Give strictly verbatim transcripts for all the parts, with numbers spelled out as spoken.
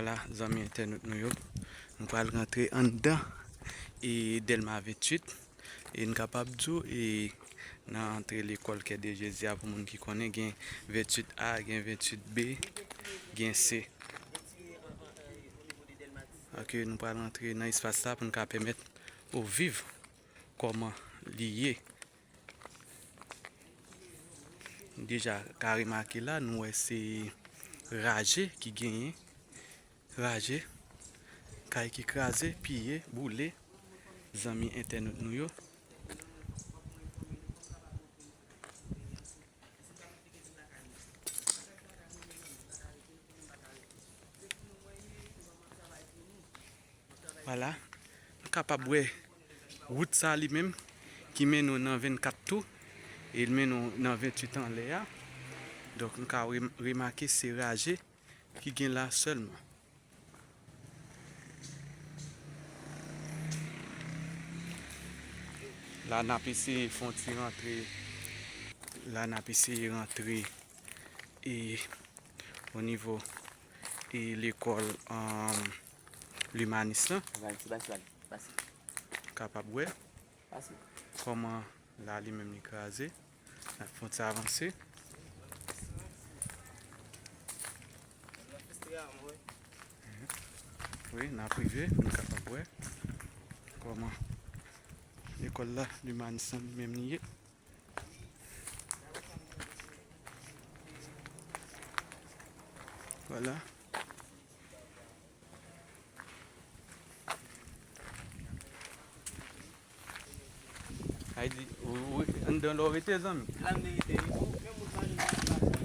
Vwala, zanmi entènot nou yo, nou pral rantre anndan e Dèlma venntuit. E n kapab di w, e nan antre lekòl Kè de Jezi a, pou moun ki konnen, gen venntuit A, gen venntuit B, gen C. Ok, nou pral rantre nan espas la pou n ka pèmèt ou viv kòman li ye. Deja ka remake la, nou wè se raje ki genyen. Raje, kay ki kraze, piye, boule, zanmi entènot nou yo. Vwala, nou kapab wè wout sa li menm ki mennen w nan vennkat tou, e l mennen w nan venntuit anlè a. Donk, nou ka re-, remake se raje ki gen la sèlman. La n ap eseye fè yon ti rantre. La n ap eseye rantre e o nivo e lekòl, um, Limanis lan. Pase, pase, pase. Kapab wè kòman la li menm li kraze. N ap fè yon ti avanse. Wi, n ap rive pou n kapab wè kòman lekòl la, Limanis lan li menm li ye. Vwala. Ay di, ou, ou, anndan la w rete, zanmi? La m rete, wi. Bon, men moun pa jwenn nan plas la.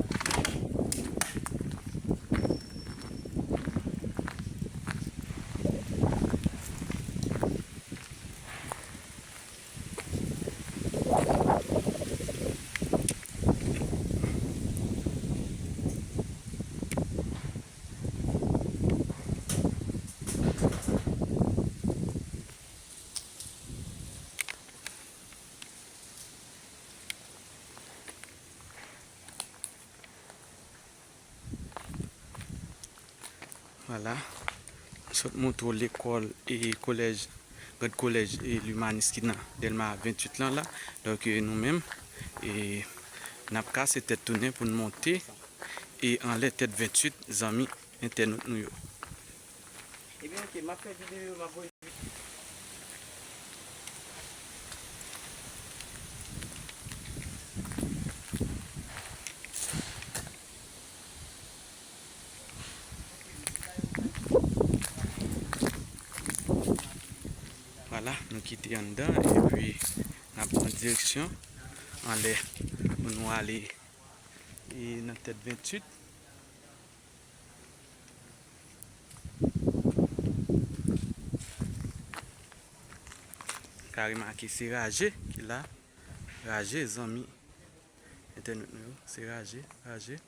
Vwala. M sot montre w lekòl e kolèj, Grand Kolèj e Limanis ki nan Dèlma venntuit lan la. Donk, e, nou menm, e, n ap kase tèt tounen pou n monte e anlè tèt venntuit, zanmi entènot nou yo. Ebyen, ok, m ap fè videyo, m ap voye. Vwala, nou kite anndan epi n ap pran direksyon anlè pou nou ale e nan tèt venntuit. Ka remake se raje ki la. Raje, zanmi entènot nou yo, se raje, raje.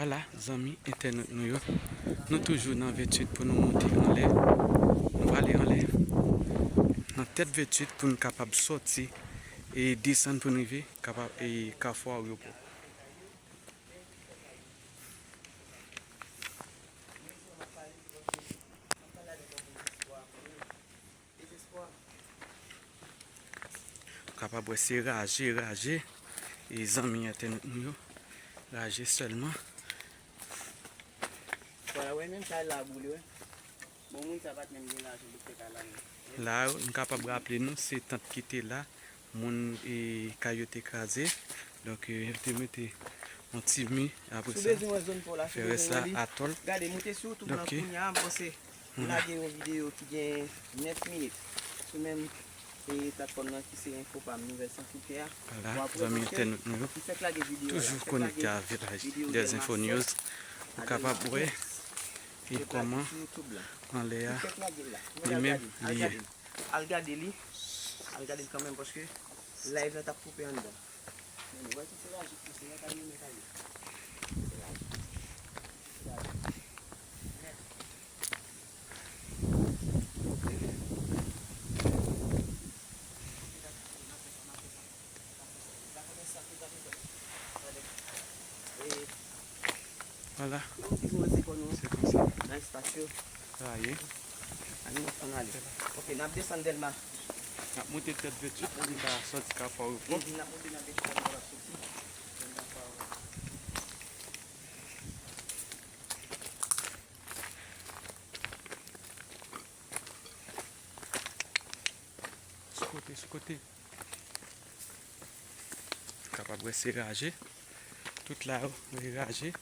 Vwala, zanmi entènot nou yo. Nou toujou nan venntuit pou nou monte anlè. Nou prale anlè. Nan tèt venntuit pou nou kapab sòti e desann pou nou rive kapab e Kafou Aryopò. Ou kapab wè se raje, raje. e zanmi entènèt nou yo raje sèlman. Wè, wè, menm kay la boule, wè. Bon, moun sa pa t menm gen lajan pou fè kay la, non. La, nou kapab raple nou, se tant ki te la, moun, e, kay yo te kraze. Donk, e, yo te mete yon ti mi, apre sa, fè rès la atòl. Gade, moute sou YouTube lan kounya, m panse m lage yon videyo ki gen nèf minit sou menm e platfòm nan ki se Enfo Pam Nouvèl San Filtè a. Wala, zanmi entènèt nou yo, toujou konekte a Village des Infos News. Ou kapab wè e kòman anlè a li menm li ye. Al gade li. Al gade li kanmenm paske live la t ap koupe anndan. Men, ou wè tout se raje ki se la, pa gen men kay yo. Vwala. Se konsa. Sa ye. Ok, n ap desann Dèlma. N ap monte tèt vèt tou pou n ka sòti Kafou Ayewopò. N ap monte nan vèt tou pou n ka sòti Dèlma Kafou Ayewopò. Sou kote, sou kote. Kapab wè se raje. Tout la yo, e raje.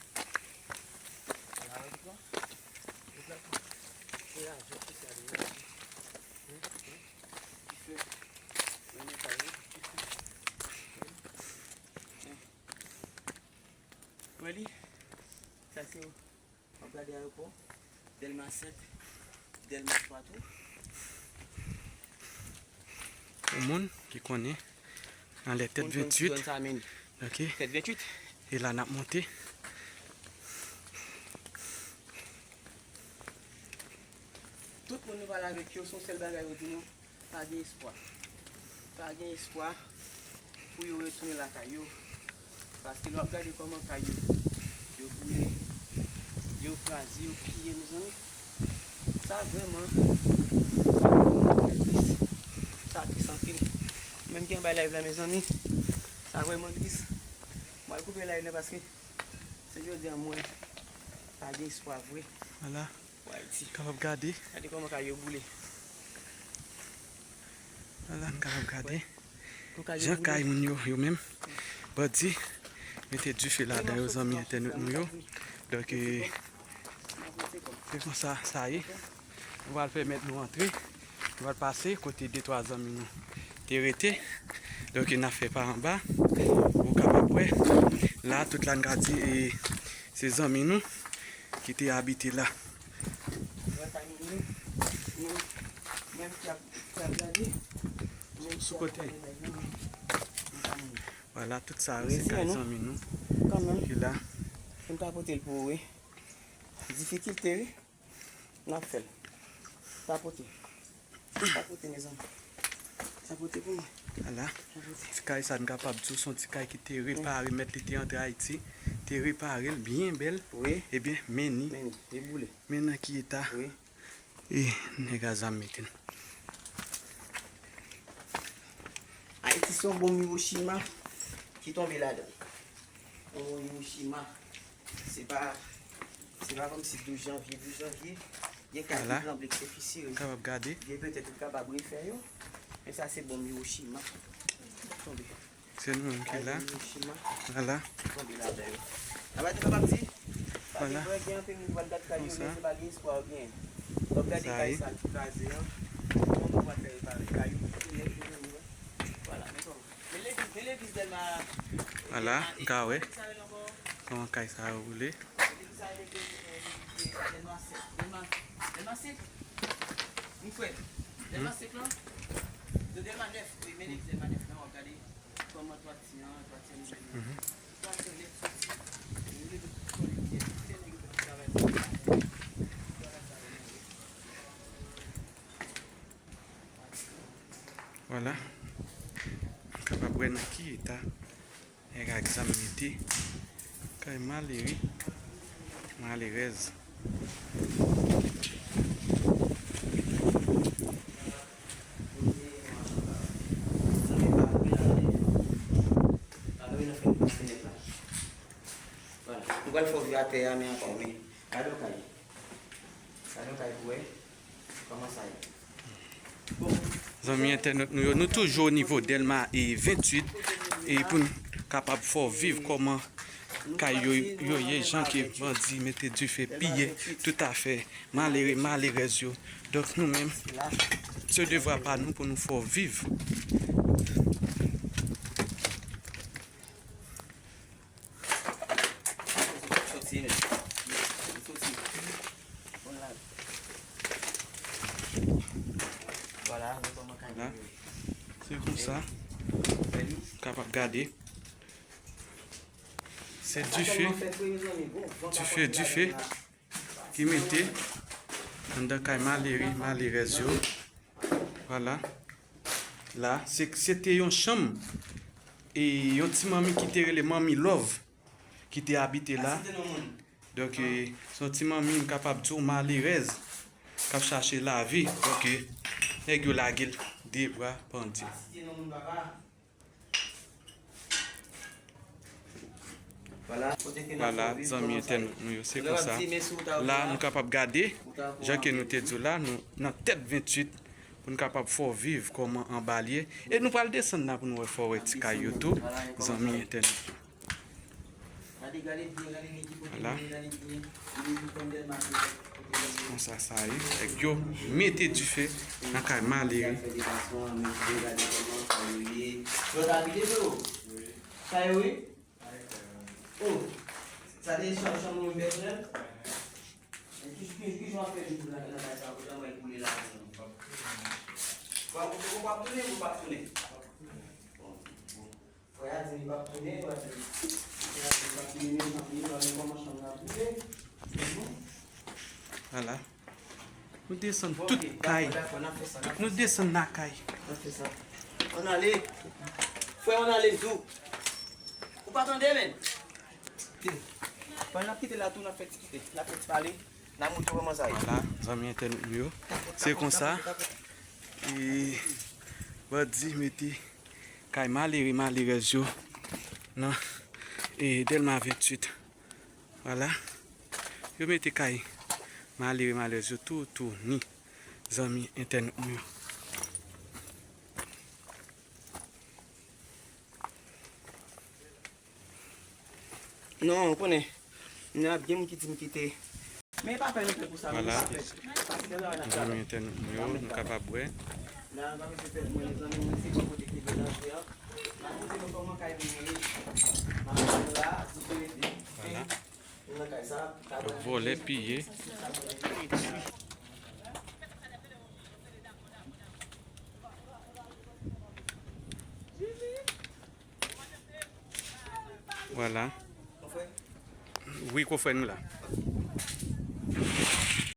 Wè li? Sa se W ap gade ayewopò, Dèlma sèt, Dèlma twa tou. Pou moun ki konnen, anlè tèt venntuit. Ok. Tèt venntuit. E la n ap monte. Tout moun nou pale avèk yo, se yon sèl bagay yo di nou. Pa gen espwa. Pa gen espwa pou yo retounen lakay yo. Paske lè w ap gade kòman kay yo, yo boule, yo kraze, yo piye, mezanmi. Sa vrèman, sa vrèman fè tris. Sa tris anpil. Menm ki anba live la, mezanmi, sa vrèman tris. Mwen koupe live la paske se jodi a m wè pa gen espwa vre. Vwala. Kapab gade. Gade kòman kay yo boule. Vwala, n kapab gade. Jan kay moun yo, yo menm. Bandi mete dife ladan yo, zanmi entènèt nou yo. Donk, e, se konsa sa ye. Nou pral pèmèt nou antre. Nou pral pase kote de twa zanmi nou te rete. Donk, n ap fè pa anba. Ou kapab wè. La, tout la, n ka di, e, se zanmi nou ki te abite la. Sou kote. Vwala, tout sa yo se kay zanmi nou ki la. M ka pote l pou ou, wi. Difikilte, wi. N ap fè l. Tapote. Tapote, mezanmi. Tapote pou mwen. Vwala. Tapote. Ti kay sa, n kapab di w, se yon ti kay ki te repare, mèt li te antre Ayiti, te repare l byen bèl. Wi. Ebyen, men ni. Men ni, li boule. Men nan ki eta. Wi. E nèg a zam mete l. Ayiti se yon bonm Hiroshima ki tonbe ladan l. Yon bonm Hiroshima. Se pa, se pa kòmsi douz janvye, douz janvye, gen kay ki tranble, ki te fisire. Kapab gade. Gen petèt ou kapab refè yo. Men sa se bonm Hiroshima. Tonbe. Se nou menm ki la. Vwala. Vwala. Vwala. Konsa. Sa ye. Vwala, n ka wè kòman kay sa yo boule. Kòman twati an, twati an li menm. Twati an nèt soti. Li rete tout kò li byen. Tout se nèg yo ki travay sa. Vwala. Kapab wè nan ki eta nèg ak zam mete kay malere, malerèz. Al fò vye atè a, men ankò, men. Gade yon kay. Gade yon kay pou wè kòman sa ye. Zanmi entènot nou yo, nou toujou o nivo Dèlma e venntuit, e pou n kapab fè w viv kòman kay yo, yo ye, jan ke bandi mete dife, piye tout afè malere, malerèz yo. Donk nou menm, se devwa pa nou pou nou fè w viv. Soti, men. Soti. Bon, la. Vwala, nou kòman kay. Vwala. Se konsa. Kapab gade. Se dife. Dife, dife. Ki mete anndan kay malere, malerèz yo. Vwala. La, se, se te yon chanm. E yon ti manmi ki te rele Manmi Love ki te abite la. Donk, e, se yon ti manmi, m kapab di w, malerèz, k ap chache lavi. Donk, e, nèg yo lage l de bra pandye. Vwala, zanmi entènot nou yo, se konsa. La, nou kapab gade, jan ke nou te di w la, nou nan tèt venntuit, pou n kapab fè w viv kòman anba l ye. E nou pral desann la pou nou wè, fè w wè ti kay yo tou, zanmi entènot yo. Vwala. Konsa sa ye. Nèg yo mete dife nan kay malere. Sa yo wi? Oh, sa te chanm, chanm mwen pèsonèl? Men ki, ki, ki jan w ap fè viv nan, nan kay sa a, kote mwen koule la menm? W ap, w ap tounen ou w p ap tounen? Bon, bon. Frè a di li p ap tounen, frè a di li p ap tounen, men chanm li, nou al wè kòman chanm nan ap tounen. Vwala. Nou desann tout kay. Nou desann lakay. Ann ale. Frè, ann ale, m di w. Ou pa tande, men. Bon, n ap kite la tou, n ap fè ti kite. N ap fè ti pale. N a montre w kòman sa ye. Vwala, zanmi entènot nou yo. Se konsa. E bandi mete kay malere, malerèz yo nan, e, Dèlma venntuit. Vwala. Yo mete kay malere, malerèz yo tou, tou ni, zanmi entènot nou yo. Non, ou konnen, n ap gen moun ki di m kite. Men pa fè nou pè pou sa, non. Vwala. Zanmi entènot nou yo, nou kapab wè. La, pa mete pè mwen, zanmi mwen, se bò kote ki mwen nan jwe a. N ap montre nou kòman kay nou ye. N ap montre la, si se rete. Vwala. Vòlè, piye. Vwala. Wi, konfrè nou la.